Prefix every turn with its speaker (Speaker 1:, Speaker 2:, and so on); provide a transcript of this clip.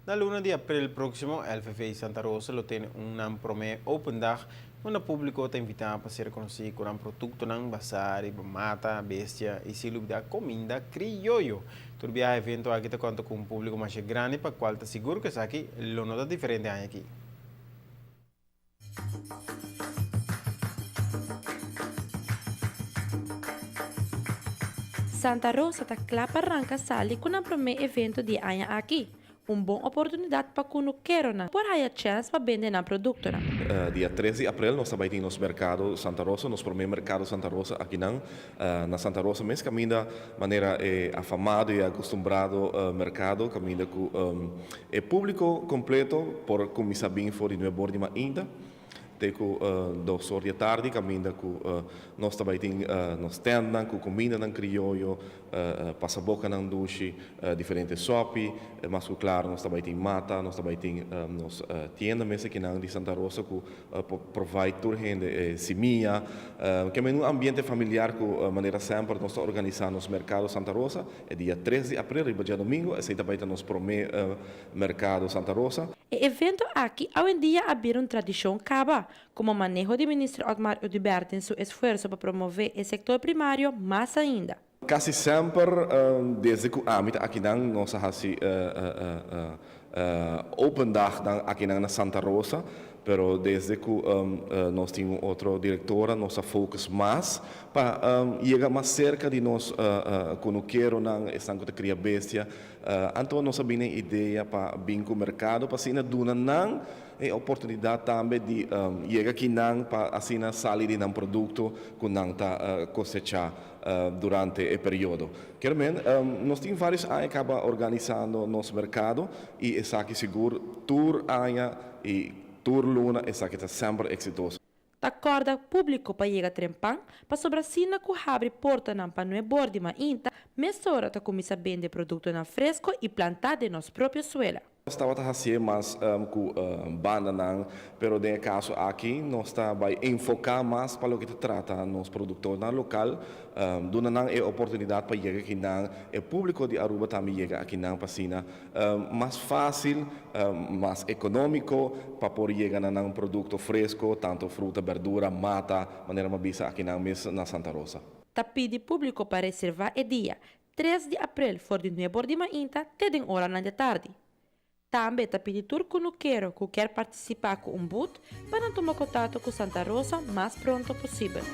Speaker 1: Na luna di april próksimo, LVV Santa Rosa lo tene un nan promé Open Dag, unda públiko ta invitá pa ser konosí ku nan produktonan basá riba mata, bestia i sin lubidá kominda krioyo. Tur biaha e evento aki ta konta ku un públiko masha grandi pa kual ta sigur ku esaki lo no ta diferente aña aki.
Speaker 2: Santa Rosa ta kla pa ranka sali ku nan promé evento di e aña aki, un bon oportunidat pa kunukeronan por haya chèns pa bende nan produktonan.
Speaker 3: Dia tres di aprel nos ta bai tin nos merkado Santa Rosa, nos promé merkado Santa Rosa akinan na Santa Rosa mes kaminda manera e afamado i akostumbrado merkado kaminda ku E públiko kompleto por kuminsá bin for di nuebe or di mainta te ku dos or di e tardi kaminda ku nos ta bai tin nos tèntnan ku kumindanan krioyo, pasabokanan dushi, diferente sòpi, mas ku klaro nos ta bai tin mata, nos ta bai tin nos tienda mes akinan di Santa Rosa ku por provide tur hende e simia. Keme un ambiente familiar ku manera semper nos ta organisá nos merkado Santa Rosa. E dia tres di april riba djadomingo esei ta bai ta nos promé Merkado Santa Rosa.
Speaker 2: E evento aki awendia a bira un tradishon kaba, komo maneho di Minister Otmar Oduber den su esfuerso pa promové e sektor primario mas ainda.
Speaker 3: Kasi semper desde ku ami ta akinan nos a hasi open dagnan akinan na Santa Rosa, pero desde ku nos tin un otro direktora nos a focus mas pa yega mas serka di nos kunukeronan, esnan ku ta kria bestia. Anto nos a bini e idea pa bin ku merkado pa asina duna nan e oportunidat tambe di yega akinan pa asina sali di nan produkto ku nan ta kosechá durante e periodo. Kier men, nos tin varios aña kaba organisando nos merkado i esaki sigur tur aña i tur luna esaki ta semper eksitoso.
Speaker 2: Ta kòrda públiko pa yega trempan, pasobra asina ku habri portanan pa nuebor di mainta, mesora ta kuminsá bende produktonan fresko i plantá den nos propio suela.
Speaker 3: Nos tabata hasié mas ku bandanan, pero den e kaso aki nos ta bai enfoká mas pa loke ta trata nos produktornan lokal, duna nan e oportunidat pa yega akinan, e públiko di Aruba tambe yega akinan pa asina mas fásil, mas ekonómiko pa por yega na nan produkto fresko, tantu fruta, bèrdura, mata, manera mi a bisa akinan mes na Santa Rosa.
Speaker 2: Ta pidi públiko pa reservá e dia Tres di aprel for di nuebor di mainta te den oranan di atardi. Tambe ta pidi tur kunukero ku kier partisipá ku un but pa nan tuma kontakto ku Santa Rosa mas pronto posibel.